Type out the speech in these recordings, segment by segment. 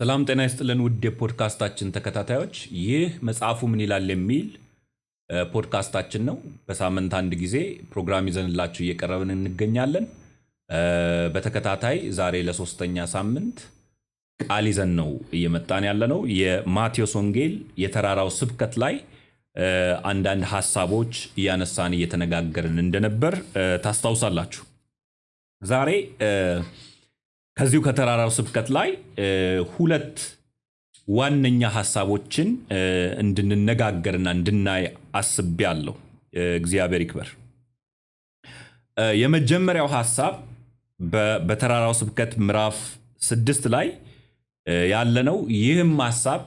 ሰላም ጤና ይስጥልን ውድ የፖድካስታችን ተከታታዮች፣ ይህ መጽሐፉ ምን ይላል የሚል ፖድካስታችን ነው። በሳምንት አንድ ጊዜ ፕሮግራም ይዘንላችሁ እየቀረብን እንገኛለን። በተከታታይ ዛሬ ለሶስተኛ ሳምንት ቃል ይዘን ነው እየመጣን ያለ ነው። የማቴዎስ ወንጌል የተራራው ስብከት ላይ አንዳንድ ሀሳቦች እያነሳን እየተነጋገርን እንደነበር ታስታውሳላችሁ። ዛሬ ከዚሁ ከተራራው ስብከት ላይ ሁለት ዋነኛ ሀሳቦችን እንድንነጋገርና እንድናይ አስቤያለሁ። እግዚአብሔር ይክበር። የመጀመሪያው ሀሳብ በተራራው ስብከት ምዕራፍ 6 ላይ ያለነው። ይህም ሀሳብ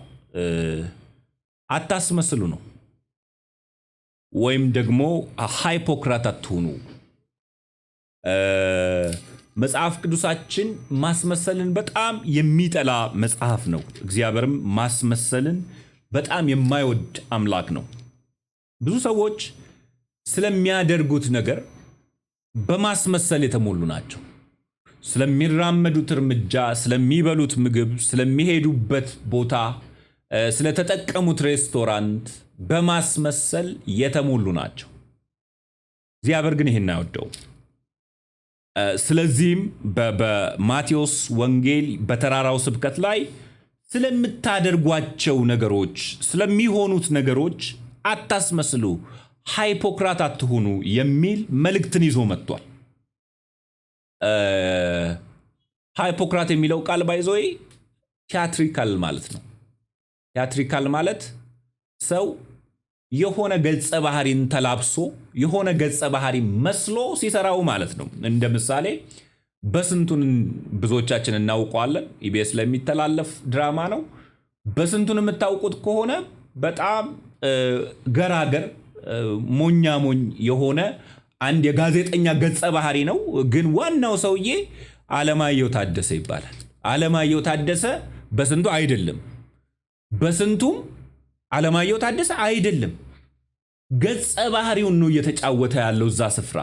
አታስመስሉ ነው፣ ወይም ደግሞ hypocrite አትሁኑ። መጽሐፍ ቅዱሳችን ማስመሰልን በጣም የሚጠላ መጽሐፍ ነው። እግዚአብሔርም ማስመሰልን በጣም የማይወድ አምላክ ነው። ብዙ ሰዎች ስለሚያደርጉት ነገር በማስመሰል የተሞሉ ናቸው። ስለሚራመዱት እርምጃ፣ ስለሚበሉት ምግብ፣ ስለሚሄዱበት ቦታ፣ ስለተጠቀሙት ሬስቶራንት በማስመሰል የተሞሉ ናቸው። እግዚአብሔር ግን ይህን አይወደውም። ስለዚህም በማቴዎስ ወንጌል በተራራው ስብከት ላይ ስለምታደርጓቸው ነገሮች፣ ስለሚሆኑት ነገሮች አታስመስሉ፣ hypocrite አትሁኑ የሚል መልእክትን ይዞ መጥቷል። Hypocrite የሚለው ቃል by the way theatrical ማለት ነው። Theatrical ማለት ሰው የሆነ ገጸ ባህሪን ተላብሶ የሆነ ገጸ ባህሪ መስሎ ሲሰራው ማለት ነው። እንደ ምሳሌ በስንቱን ብዙዎቻችን እናውቀዋለን። ኢቢኤስ ላይ የሚተላለፍ ድራማ ነው። በስንቱን የምታውቁት ከሆነ በጣም ገራገር፣ ሞኛ ሞኝ የሆነ አንድ የጋዜጠኛ ገጸ ባህሪ ነው። ግን ዋናው ሰውዬ አለማየሁ ታደሰ ይባላል። አለማየሁ ታደሰ በስንቱ አይደለም፣ በስንቱም አለማየሁ ታደሰ አይደለም። ገጸ ባህሪውን ነው እየተጫወተ ያለው እዛ ስፍራ።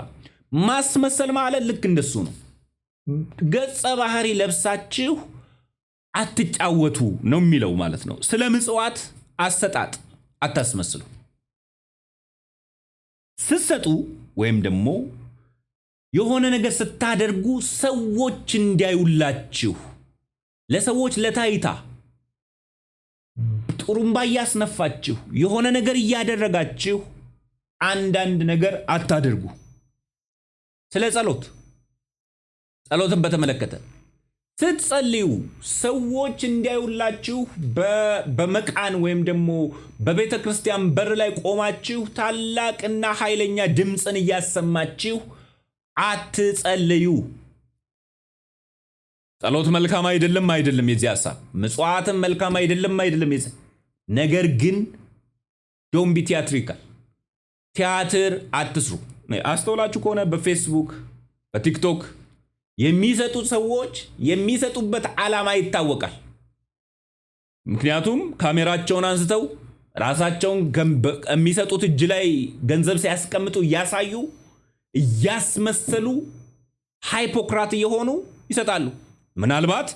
ማስመሰል ማለት ልክ እንደሱ ነው። ገጸ ባህሪ ለብሳችሁ አትጫወቱ ነው የሚለው ማለት ነው። ስለ ምጽዋት አሰጣጥ አታስመስሉ። ስትሰጡ ወይም ደግሞ የሆነ ነገር ስታደርጉ ሰዎች እንዲያዩላችሁ፣ ለሰዎች ለታይታ ጥሩምባ እያስነፋችሁ የሆነ ነገር እያደረጋችሁ አንዳንድ ነገር አታድርጉ። ስለ ጸሎት፣ ጸሎትን በተመለከተ ስትጸልዩ ሰዎች እንዲያዩላችሁ በመቃን ወይም ደግሞ በቤተ ክርስቲያን በር ላይ ቆማችሁ ታላቅና ኃይለኛ ድምፅን እያሰማችሁ አትጸልዩ። ጸሎት መልካም አይደለም አይደለም የዚህ ሀሳብ፣ ምጽዋትም መልካም አይደለም አይደለም የዚህ ነገር፣ ግን don't be theatrical፣ ቲያትር አትስሩ። አስተውላችሁ ከሆነ በፌስቡክ፣ በቲክቶክ የሚሰጡ ሰዎች የሚሰጡበት ዓላማ ይታወቃል። ምክንያቱም ካሜራቸውን አንስተው ራሳቸውን የሚሰጡት እጅ ላይ ገንዘብ ሲያስቀምጡ እያሳዩ፣ እያስመሰሉ፣ hypocrite እየሆኑ ይሰጣሉ። ምናልባት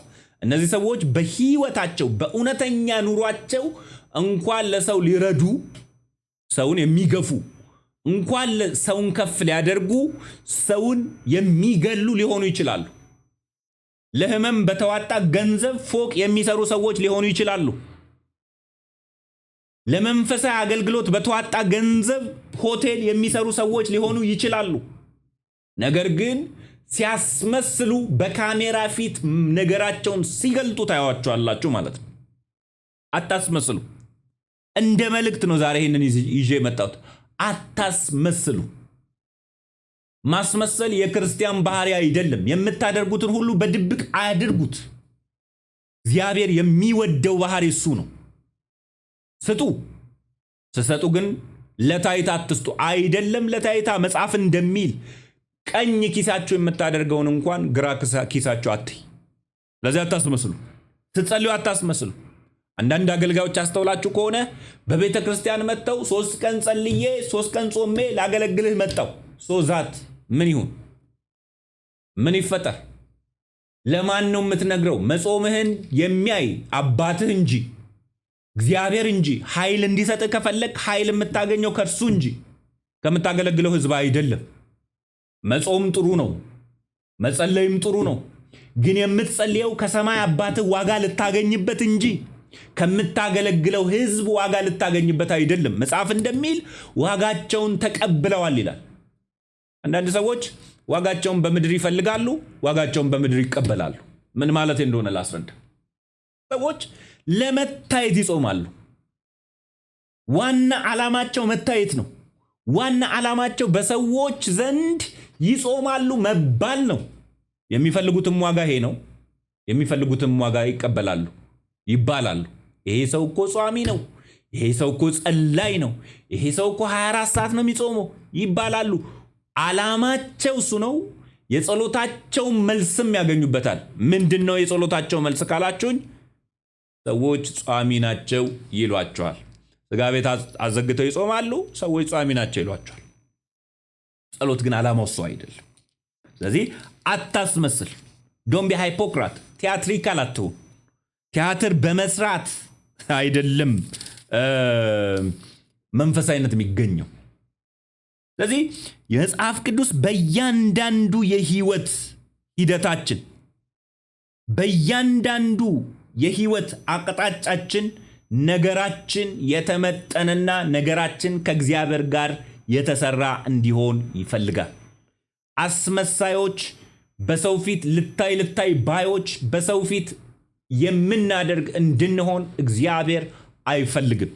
እነዚህ ሰዎች በህይወታቸው፣ በእውነተኛ ኑሯቸው እንኳን ለሰው ሊረዱ ሰውን የሚገፉ፣ እንኳን ሰውን ከፍ ሊያደርጉ ሰውን የሚገሉ ሊሆኑ ይችላሉ። ለህመም በተዋጣ ገንዘብ ፎቅ የሚሰሩ ሰዎች ሊሆኑ ይችላሉ። ለመንፈሳዊ አገልግሎት በተዋጣ ገንዘብ ሆቴል የሚሰሩ ሰዎች ሊሆኑ ይችላሉ። ነገር ግን ሲያስመስሉ በካሜራ ፊት ነገራቸውን ሲገልጡ ታያቸዋላችሁ ማለት ነው። አታስመስሉ። እንደ መልእክት ነው ዛሬ ይህንን ይዤ የመጣሁት። አታስመስሉ። ማስመሰል የክርስቲያን ባህሪ አይደለም። የምታደርጉትን ሁሉ በድብቅ አድርጉት። እግዚአብሔር የሚወደው ባህሪ እሱ ነው። ስጡ። ስትሰጡ ግን ለታይታ አትስጡ። አይደለም ለታይታ፣ መጽሐፍ እንደሚል ቀኝ ኪሳችሁ የምታደርገውን እንኳን ግራ ኪሳችሁ አትይ። ስለዚህ አታስመስሉ። ስትጸልዩ አታስመስሉ። አንዳንድ አገልጋዮች አስተውላችሁ ከሆነ በቤተ ክርስቲያን መጥተው 3 ቀን ጸልዬ 3 ቀን ጾሜ ላገለግልህ መጣው። So that ምን ይሁን? ምን ይፈጠር? ለማን ነው የምትነግረው? መጾምህን የሚያይ አባትህ እንጂ እግዚአብሔር እንጂ። ኃይል እንዲሰጥህ ከፈለግ ኃይል የምታገኘው ከእርሱ እንጂ ከምታገለግለው ሕዝብ አይደለም። መጾም ጥሩ ነው፣ መጸለይም ጥሩ ነው። ግን የምትጸልየው ከሰማይ አባትህ ዋጋ ልታገኝበት እንጂ ከምታገለግለው ሕዝብ ዋጋ ልታገኝበት አይደለም። መጽሐፍ እንደሚል ዋጋቸውን ተቀብለዋል ይላል። አንዳንድ ሰዎች ዋጋቸውን በምድር ይፈልጋሉ፣ ዋጋቸውን በምድር ይቀበላሉ። ምን ማለት እንደሆነ ላስረዳ። ሰዎች ለመታየት ይጾማሉ። ዋና ዓላማቸው መታየት ነው። ዋና ዓላማቸው በሰዎች ዘንድ ይጾማሉ መባል ነው። የሚፈልጉትም ዋጋ ይሄ ነው። የሚፈልጉትም ዋጋ ይቀበላሉ፣ ይባላሉ። ይሄ ሰው እኮ ጿሚ ነው፣ ይሄ ሰው እኮ ጸላይ ነው፣ ይሄ ሰው እኮ 24 ሰዓት ነው የሚጾመው ይባላሉ። ዓላማቸው እሱ ነው። የጸሎታቸው መልስም ያገኙበታል። ምንድን ነው የጸሎታቸው መልስ ካላችሁኝ፣ ሰዎች ጿሚ ናቸው ይሏቸዋል። ስጋ ቤት አዘግተው ይጾማሉ፣ ሰዎች ጿሚ ናቸው ይሏቸዋል። ጸሎት ግን ዓላማው እሱ አይደለም። ስለዚህ አታስመስል። Don't be hypocrite፣ theatrical አትሁን። ቲያትር በመስራት አይደለም መንፈሳዊነት የሚገኘው። ስለዚህ የመጽሐፍ ቅዱስ በእያንዳንዱ የህይወት ሂደታችን፣ በእያንዳንዱ የህይወት አቅጣጫችን ነገራችን የተመጠነና ነገራችን ከእግዚአብሔር ጋር የተሰራ እንዲሆን ይፈልጋል። አስመሳዮች፣ በሰው ፊት ልታይ ልታይ ባዮች፣ በሰው ፊት የምናደርግ እንድንሆን እግዚአብሔር አይፈልግም።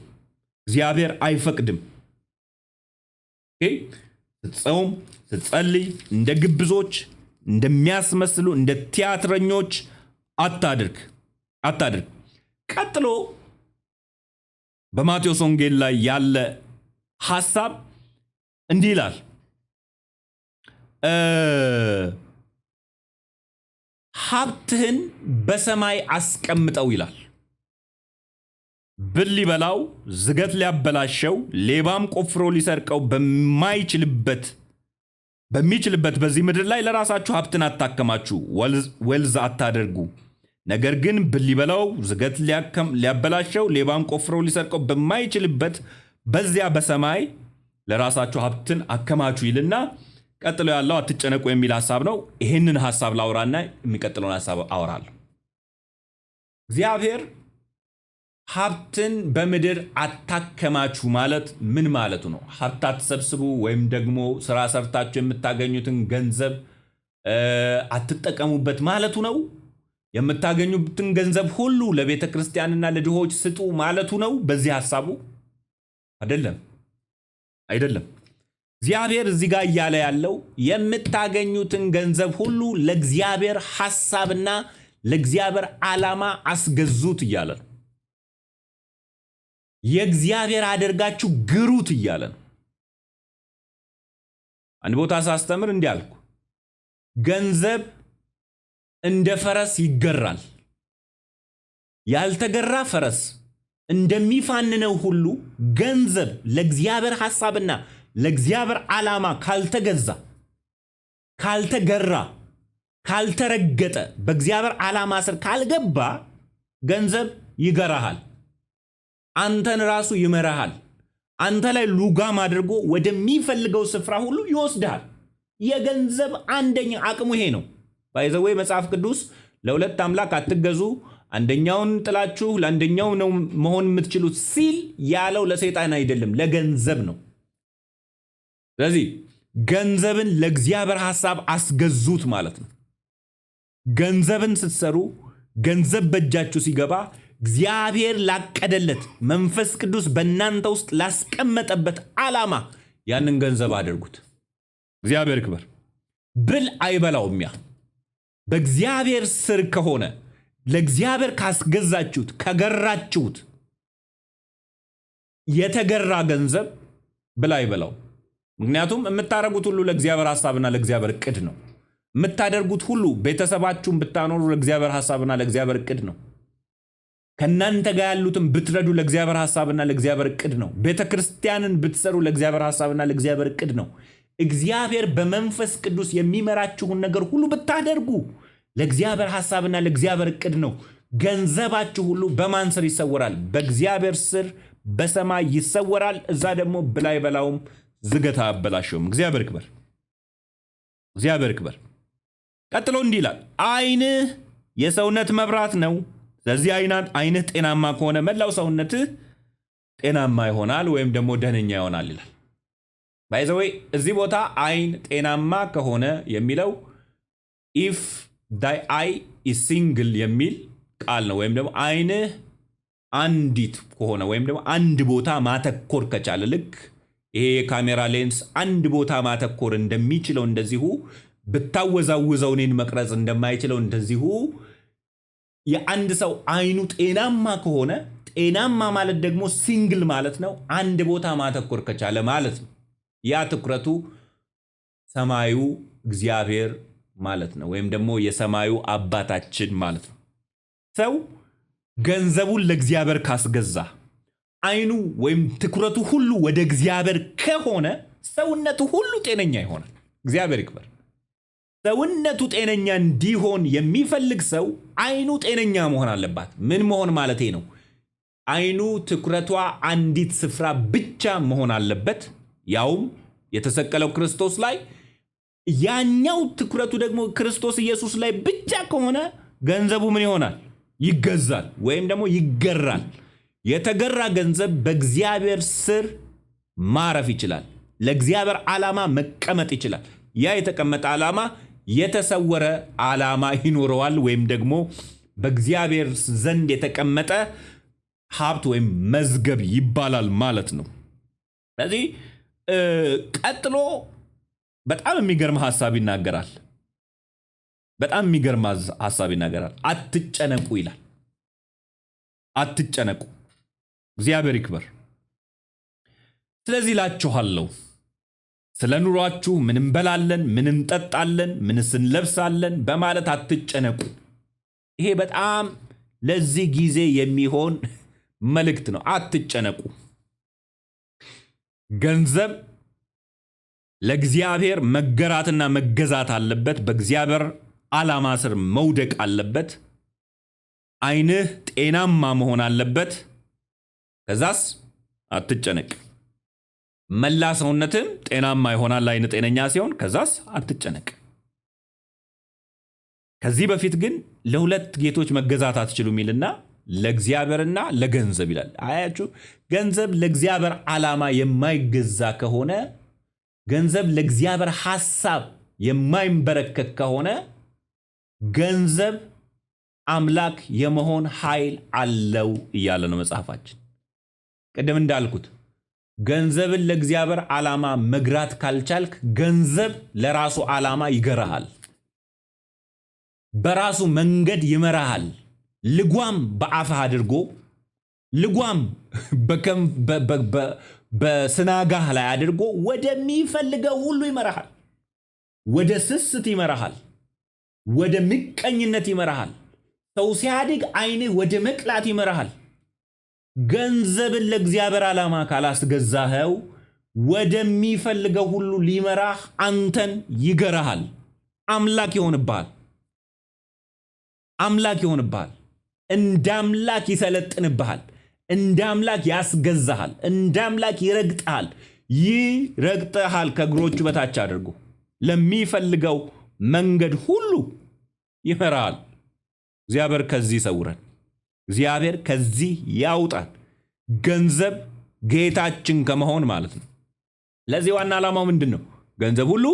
እግዚአብሔር አይፈቅድም። ስትጾም፣ ስትጸልይ እንደ ግብዞች፣ እንደሚያስመስሉ እንደ ቲያትረኞች አታድርግ አታድርግ። ቀጥሎ በማቴዎስ ወንጌል ላይ ያለ ሐሳብ እንዲህ ይላል። ሀብትህን በሰማይ አስቀምጠው ይላል። ብል ሊበላው፣ ዝገት ሊያበላሸው፣ ሌባም ቆፍሮ ሊሰርቀው በሚችልበት በዚህ ምድር ላይ ለራሳችሁ ሀብትን አታከማችሁ፣ wealth አታደርጉ። ነገር ግን ብል ሊበላው፣ ዝገት ሊያበላሸው፣ ሌባም ቆፍሮ ሊሰርቀው በማይችልበት በዚያ በሰማይ ለራሳችሁ ሀብትን አከማቹ ይልና ቀጥሎ ያለው አትጨነቁ የሚል ሀሳብ ነው። ይህንን ሀሳብ ላውራና የሚቀጥለውን ሀሳብ አወራለሁ። እግዚአብሔር ሀብትን በምድር አታከማቹ ማለት ምን ማለቱ ነው? ሀብት አትሰብስቡ ወይም ደግሞ ስራ ሰርታችሁ የምታገኙትን ገንዘብ አትጠቀሙበት ማለቱ ነው? የምታገኙትን ገንዘብ ሁሉ ለቤተ ክርስቲያንና ለድሆች ስጡ ማለቱ ነው? በዚህ ሀሳቡ አይደለም፣ አይደለም። እግዚአብሔር እዚህ ጋር እያለ ያለው የምታገኙትን ገንዘብ ሁሉ ለእግዚአብሔር ሐሳብና ለእግዚአብሔር ዓላማ አስገዙት እያለ ነው። የእግዚአብሔር አድርጋችሁ ግሩት እያለ ነው። አንድ ቦታ ሳስተምር እንዲህ አልኩ። ገንዘብ እንደ ፈረስ ይገራል። ያልተገራ ፈረስ እንደሚፋንነው ሁሉ ገንዘብ ለእግዚአብሔር ሐሳብና ለእግዚአብሔር ዓላማ ካልተገዛ፣ ካልተገራ፣ ካልተረገጠ፣ በእግዚአብሔር ዓላማ ስር ካልገባ ገንዘብ ይገራሃል። አንተን ራሱ ይመራሃል። አንተ ላይ ሉጋም አድርጎ ወደሚፈልገው ስፍራ ሁሉ ይወስድሃል። የገንዘብ አንደኛ አቅሙ ይሄ ነው። By the way፣ መጽሐፍ ቅዱስ ለሁለት አምላክ አትገዙ፣ አንደኛውን ጥላችሁ ለአንደኛው ነው መሆን የምትችሉት ሲል ያለው ለሰይጣን አይደለም፣ ለገንዘብ ነው። ስለዚህ ገንዘብን ለእግዚአብሔር ሐሳብ አስገዙት ማለት ነው። ገንዘብን ስትሰሩ፣ ገንዘብ በእጃችሁ ሲገባ እግዚአብሔር ላቀደለት፣ መንፈስ ቅዱስ በእናንተ ውስጥ ላስቀመጠበት ዓላማ ያንን ገንዘብ አድርጉት። እግዚአብሔር ክበር። ብል አይበላውም። ያ በእግዚአብሔር ስር ከሆነ፣ ለእግዚአብሔር ካስገዛችሁት፣ ከገራችሁት፣ የተገራ ገንዘብ ብል አይበላው። ምክንያቱም የምታደርጉት ሁሉ ለእግዚአብሔር ሐሳብና ለእግዚአብሔር እቅድ ነው። የምታደርጉት ሁሉ፣ ቤተሰባችሁን ብታኖሩ ለእግዚአብሔር ሐሳብና ለእግዚአብሔር እቅድ ነው። ከእናንተ ጋር ያሉትን ብትረዱ ለእግዚአብሔር ሐሳብና ለእግዚአብሔር እቅድ ነው። ቤተ ክርስቲያንን ብትሰሩ ለእግዚአብሔር ሐሳብና ለእግዚአብሔር እቅድ ነው። እግዚአብሔር በመንፈስ ቅዱስ የሚመራችሁን ነገር ሁሉ ብታደርጉ ለእግዚአብሔር ሐሳብና ለእግዚአብሔር እቅድ ነው። ገንዘባችሁ ሁሉ በማን ስር ይሰወራል? በእግዚአብሔር ስር በሰማይ ይሰወራል። እዛ ደግሞ ብላይ አይበላውም፣ ዝገት አያበላሸውም። እግዚአብሔር ይክበር፣ እግዚአብሔር ይክበር። ቀጥሎ እንዲህ ይላል፣ ዓይንህ የሰውነት መብራት ነው። ስለዚህ ዓይንህ ጤናማ ከሆነ መላው ሰውነትህ ጤናማ ይሆናል ወይም ደግሞ ደህነኛ ይሆናል ይላል። By the way፣ እዚህ ቦታ ዓይን ጤናማ ከሆነ የሚለው "if thy eye is single" የሚል ቃል ነው። ወይም ደግሞ ዓይንህ አንዲት ከሆነ ወይም ደግሞ አንድ ቦታ ማተኮር ከቻለ፣ ልክ ይሄ የካሜራ ሌንስ አንድ ቦታ ማተኮር እንደሚችለው፣ እንደዚሁ ብታወዛውዘው እኔን መቅረጽ እንደማይችለው፣ እንደዚሁ የአንድ ሰው ዓይኑ ጤናማ ከሆነ፣ ጤናማ ማለት ደግሞ single ማለት ነው። አንድ ቦታ ማተኮር ከቻለ ማለት ነው። ያ ትኩረቱ ሰማዩ እግዚአብሔር ማለት ነው፣ ወይም ደግሞ የሰማዩ አባታችን ማለት ነው። ሰው ገንዘቡን ለእግዚአብሔር ካስገዛ፣ ዓይኑ ወይም ትኩረቱ ሁሉ ወደ እግዚአብሔር ከሆነ ሰውነቱ ሁሉ ጤነኛ ይሆናል። እግዚአብሔር ይክበር። ሰውነቱ ጤነኛ እንዲሆን የሚፈልግ ሰው ዓይኑ ጤነኛ መሆን አለባት። ምን መሆን ማለቴ ነው? ዓይኑ ትኩረቷ አንዲት ስፍራ ብቻ መሆን አለበት፣ ያውም የተሰቀለው ክርስቶስ ላይ። ያኛው ትኩረቱ ደግሞ ክርስቶስ ኢየሱስ ላይ ብቻ ከሆነ ገንዘቡ ምን ይሆናል? ይገዛል ወይም ደግሞ ይገራል። የተገራ ገንዘብ በእግዚአብሔር ስር ማረፍ ይችላል። ለእግዚአብሔር ዓላማ መቀመጥ ይችላል። ያ የተቀመጠ ዓላማ የተሰወረ ዓላማ ይኖረዋል፣ ወይም ደግሞ በእግዚአብሔር ዘንድ የተቀመጠ ሀብት ወይም መዝገብ ይባላል ማለት ነው። ስለዚህ ቀጥሎ በጣም የሚገርም ሀሳብ ይናገራል። በጣም የሚገርም ሀሳብ ይናገራል። አትጨነቁ ይላል። አትጨነቁ። እግዚአብሔር ይክበር። ስለዚህ እላችኋለሁ፣ ስለ ኑሯችሁ ምን እንበላለን፣ ምን እንጠጣለን፣ ምንስ እንለብሳለን በማለት አትጨነቁ። ይሄ በጣም ለዚህ ጊዜ የሚሆን መልእክት ነው። አትጨነቁ። ገንዘብ ለእግዚአብሔር መገራትና መገዛት አለበት። በእግዚአብሔር ዓላማ ስር መውደቅ አለበት። ዓይንህ ጤናማ መሆን አለበት። ከዛስ አትጨነቅ። መላ ሰውነትህም ጤናማ ይሆናል ዓይን ጤነኛ ሲሆን። ከዛስ አትጨነቅ። ከዚህ በፊት ግን ለሁለት ጌቶች መገዛት አትችሉም ይልና ለእግዚአብሔርና ለገንዘብ ይላል። አያችሁ፣ ገንዘብ ለእግዚአብሔር ዓላማ የማይገዛ ከሆነ፣ ገንዘብ ለእግዚአብሔር ሐሳብ የማይንበረከክ ከሆነ ገንዘብ አምላክ የመሆን ኃይል አለው እያለ ነው መጽሐፋችን። ቅድም እንዳልኩት ገንዘብን ለእግዚአብሔር ዓላማ መግራት ካልቻልክ ገንዘብ ለራሱ ዓላማ ይገራሃል፣ በራሱ መንገድ ይመራሃል። ልጓም በአፍህ አድርጎ፣ ልጓም በስናጋህ ላይ አድርጎ ወደሚፈልገው ሁሉ ይመራሃል። ወደ ስስት ይመራሃል። ወደ ምቀኝነት ይመራሃል። ሰው ሲያድግ ዓይንህ ወደ መቅላት ይመራሃል። ገንዘብን ለእግዚአብሔር ዓላማ ካላስገዛኸው ወደሚፈልገው ሁሉ ሊመራህ አንተን ይገራሃል። አምላክ ይሆንብሃል። አምላክ ይሆንብሃል። እንደ አምላክ ይሰለጥንብሃል። እንደ አምላክ ያስገዛሃል። እንደ አምላክ ይረግጥሃል። ይረግጥሃል ከእግሮቹ በታች አድርጎ ለሚፈልገው መንገድ ሁሉ ይመራሃል። እግዚአብሔር ከዚህ ይሰውረን። እግዚአብሔር ከዚህ ያውጣን። ገንዘብ ጌታችን ከመሆን ማለት ነው። ለዚህ ዋና ዓላማው ምንድን ነው? ገንዘብ ሁሉ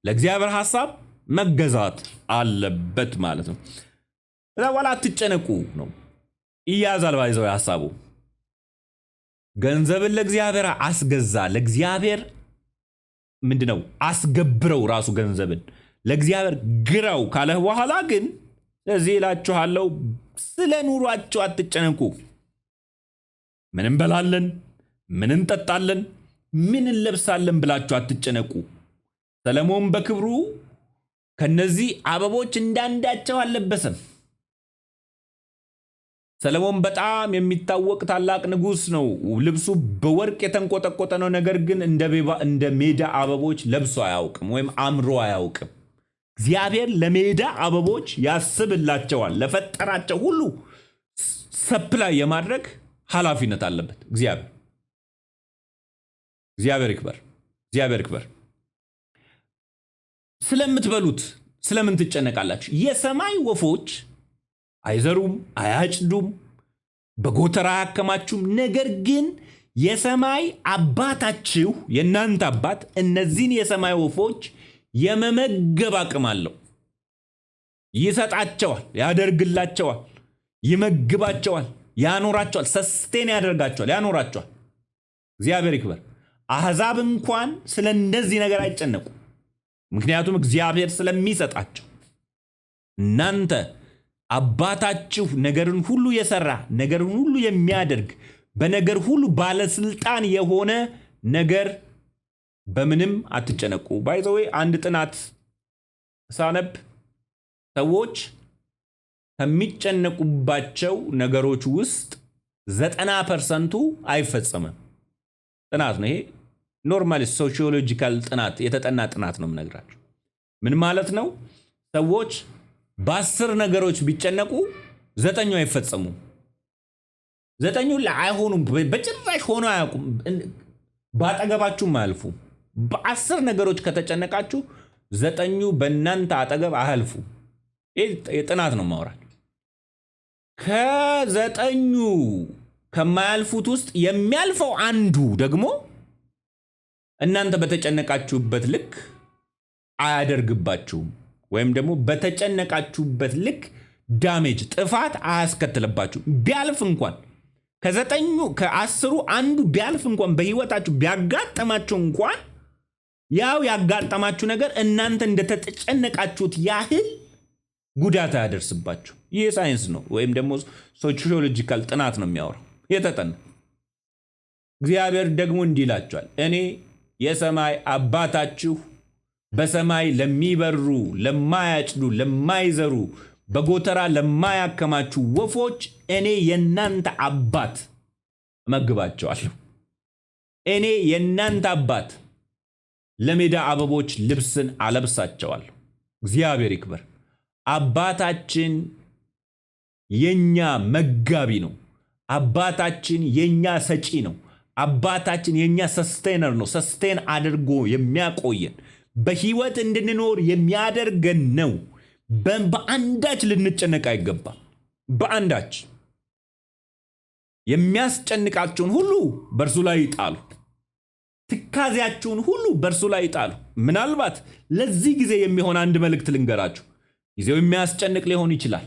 ለእግዚአብሔር ሐሳብ መገዛት አለበት ማለት ነው። ከዛ በኋላ አትጨነቁ ነው። ይያዛል by the way ሀሳቡ። ገንዘብን ለእግዚአብሔር አስገዛ። ለእግዚአብሔር ምንድን ነው አስገብረው፣ ራሱ ገንዘብን ለእግዚአብሔር ግራው ካለህ በኋላ ግን ስለዚህ እላችኋለሁ፣ ስለ ኑሯችሁ አትጨነቁ። ምን እንበላለን፣ ምን እንጠጣለን፣ ምን እንለብሳለን ብላችሁ አትጨነቁ። ሰለሞን በክብሩ ከነዚህ አበቦች እንዳንዳቸው አልለበሰም። ሰለሞን በጣም የሚታወቅ ታላቅ ንጉሥ ነው። ልብሱ በወርቅ የተንቆጠቆጠ ነው። ነገር ግን እንደ ሜዳ አበቦች ለብሶ አያውቅም ወይም አምሮ አያውቅም። እግዚአብሔር ለሜዳ አበቦች ያስብላቸዋል። ለፈጠራቸው ሁሉ supply የማድረግ ኃላፊነት አለበት እግዚአብሔር። እግዚአብሔር ይክበር፣ እግዚአብሔር ይክበር። ስለምትበሉት ስለምን ትጨነቃላችሁ? የሰማይ ወፎች አይዘሩም፣ አያጭዱም፣ በጎተራ አያከማቹም። ነገር ግን የሰማይ አባታችሁ የእናንተ አባት እነዚህን የሰማይ ወፎች የመመገብ አቅም አለው። ይሰጣቸዋል፣ ያደርግላቸዋል፣ ይመግባቸዋል፣ ያኖራቸዋል፣ sustain ያደርጋቸዋል፣ ያኖራቸዋል። እግዚአብሔር ይክበር። አሕዛብ እንኳን ስለ እንደዚህ ነገር አይጨነቁም፣ ምክንያቱም እግዚአብሔር ስለሚሰጣቸው። እናንተ አባታችሁ ነገርን ሁሉ የሰራ፣ ነገርን ሁሉ የሚያደርግ፣ በነገር ሁሉ ባለስልጣን የሆነ ነገር በምንም አትጨነቁ። By the way፣ አንድ ጥናት ሳነብ ሰዎች ከሚጨነቁባቸው ነገሮች ውስጥ 90% አይፈጸምም። ጥናት ነው ይሄ። Normally sociological ጥናት፣ የተጠና ጥናት ነው የምነግራችሁ። ምን ማለት ነው? ሰዎች በ10 ነገሮች ቢጨነቁ ዘጠኙ አይፈጸሙም። ዘጠኙ አይሆኑም፣ በጭራሽ ሆኖ አያውቁም። በአጠገባችሁም አያልፉም። በ10 ነገሮች ከተጨነቃችሁ ዘጠኙ በእናንተ አጠገብ አያልፉም። ይህ የጥናት ነው ማውራት። ከዘጠኙ ከማያልፉት ውስጥ የሚያልፈው አንዱ ደግሞ እናንተ በተጨነቃችሁበት ልክ አያደርግባችሁም፣ ወይም ደግሞ በተጨነቃችሁበት ልክ damage፣ ጥፋት አያስከትልባችሁም። ቢያልፍ እንኳን፣ ከዘጠኙ ከ10ሩ አንዱ ቢያልፍ እንኳን፣ በህይወታችሁ ቢያጋጥማችሁ እንኳን፣ ያው ያጋጠማችሁ ነገር እናንተ እንደተጨነቃችሁት ያህል ጉዳት አያደርስባችሁ። ይህ ሳይንስ ነው ወይም ደግሞ sociological ጥናት ነው የሚያወራው የተጠና። እግዚአብሔር ደግሞ እንዲህ ይላቸዋል፣ እኔ የሰማይ አባታችሁ በሰማይ ለሚበሩ፣ ለማያጭዱ፣ ለማይዘሩ፣ በጎተራ ለማያከማቹ ወፎች እኔ የእናንተ አባት እመግባቸዋለሁ። እኔ የእናንተ አባት ለሜዳ አበቦች ልብስን አለብሳቸዋለሁ። እግዚአብሔር ይክበር። አባታችን የኛ መጋቢ ነው። አባታችን የኛ ሰጪ ነው። አባታችን የኛ sustainer ነው። Sustain አድርጎ የሚያቆየን፣ በህይወት እንድንኖር የሚያደርገን ነው። በአንዳች ልንጨነቅ አይገባም። በአንዳች የሚያስጨንቃችሁን ሁሉ በእርሱ ላይ ጣሉ። ትካዜያችሁን ሁሉ በእርሱ ላይ ጣሉ። ምናልባት ለዚህ ጊዜ የሚሆን አንድ መልእክት ልንገራችሁ። ጊዜው የሚያስጨንቅ ሊሆን ይችላል።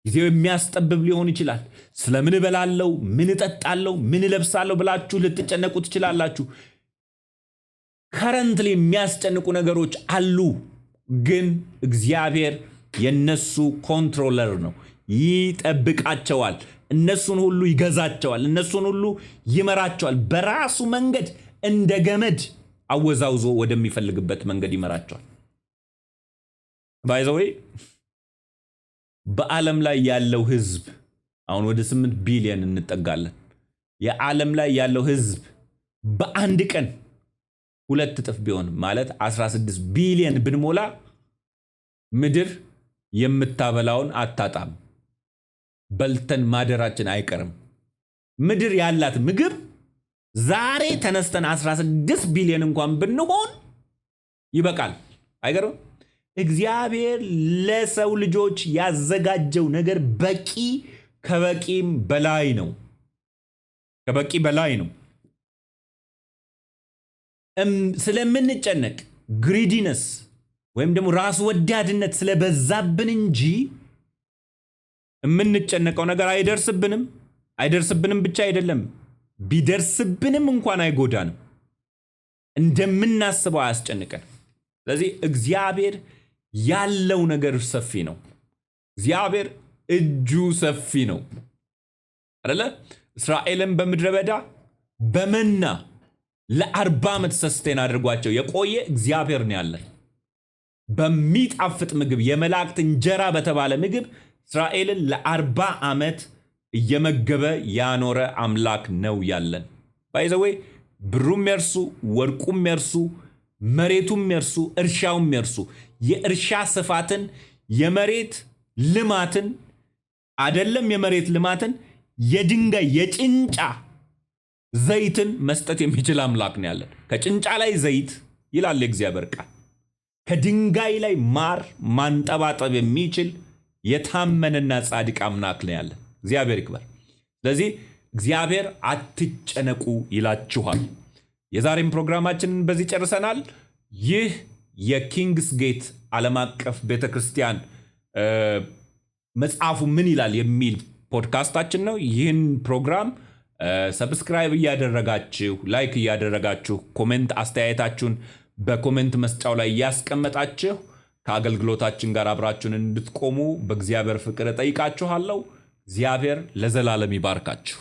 ጊዜው የሚያስጠብብ ሊሆን ይችላል። ስለምን እበላለሁ፣ ምን እጠጣለሁ፣ ምን እለብሳለሁ ብላችሁ ልትጨነቁ ትችላላችሁ። Currently የሚያስጨንቁ ነገሮች አሉ፣ ግን እግዚአብሔር የነሱ controller ነው። ይጠብቃቸዋል። እነሱን ሁሉ ይገዛቸዋል። እነሱን ሁሉ ይመራቸዋል። በራሱ መንገድ እንደ ገመድ አወዛውዞ ወደሚፈልግበት መንገድ ይመራቸዋል። By the way፣ በዓለም ላይ ያለው ህዝብ አሁን ወደ 8 ቢሊዮን እንጠጋለን። የዓለም ላይ ያለው ህዝብ በአንድ ቀን 2 እጥፍ ቢሆን፣ ማለት 16 ቢሊዮን ብንሞላ፣ ምድር የምታበላውን አታጣም። በልተን ማደራችን አይቀርም። ምድር ያላት ምግብ ዛሬ ተነስተን 16 ቢሊዮን እንኳን ብንሆን ይበቃል። አይገርምም? እግዚአብሔር ለሰው ልጆች ያዘጋጀው ነገር በቂ ከበቂም በላይ ነው። ከበቂ በላይ ነው። ስለምንጨነቅ greediness ወይም ደግሞ ራስ ወዳድነት ስለበዛብን እንጂ የምንጨነቀው ነገር አይደርስብንም። አይደርስብንም ብቻ አይደለም፣ ቢደርስብንም እንኳን አይጎዳንም። እንደምናስበው አያስጨንቀን። ስለዚህ እግዚአብሔር ያለው ነገር ሰፊ ነው። እግዚአብሔር እጁ ሰፊ ነው አደለ? እስራኤልን በምድረ በዳ በመና ለ40 ዓመት sustain አድርጓቸው የቆየ እግዚአብሔር ነው ያለን። በሚጣፍጥ ምግብ፣ የመላእክት እንጀራ በተባለ ምግብ እስራኤልን ለ40 ዓመት እየመገበ ያኖረ አምላክ ነው ያለን። By the way፣ ብሩም የርሱ፣ ወርቁም የርሱ፣ መሬቱም የርሱ፣ እርሻውም የርሱ። የእርሻ ስፋትን፣ የመሬት ልማትን አደለም፣ የመሬት ልማትን የድንጋይ የጭንጫ ዘይትን መስጠት የሚችል አምላክ ነው ያለን። ከጭንጫ ላይ ዘይት ይላል የእግዚአብሔር ቃል። ከድንጋይ ላይ ማር ማንጠባጠብ የሚችል የታመነና ጻድቅ አምላክ ነው ያለን። እግዚአብሔር ይክበር። ስለዚህ እግዚአብሔር አትጨነቁ ይላችኋል። የዛሬም ፕሮግራማችንን በዚህ ጨርሰናል። ይህ የ Kings Gate ዓለም አቀፍ ቤተክርስቲያን መጽሐፉ ምን ይላል የሚል ፖድካስታችን ነው። ይህን ፕሮግራም subscribe እያደረጋችሁ፣ like እያደረጋችሁ፣ comment አስተያየታችሁን በ comment መስጫው ላይ እያስቀመጣችሁ ከአገልግሎታችን ጋር አብራችሁን እንድትቆሙ በእግዚአብሔር ፍቅር እጠይቃችኋለሁ። እግዚአብሔር ለዘላለም ይባርካችሁ።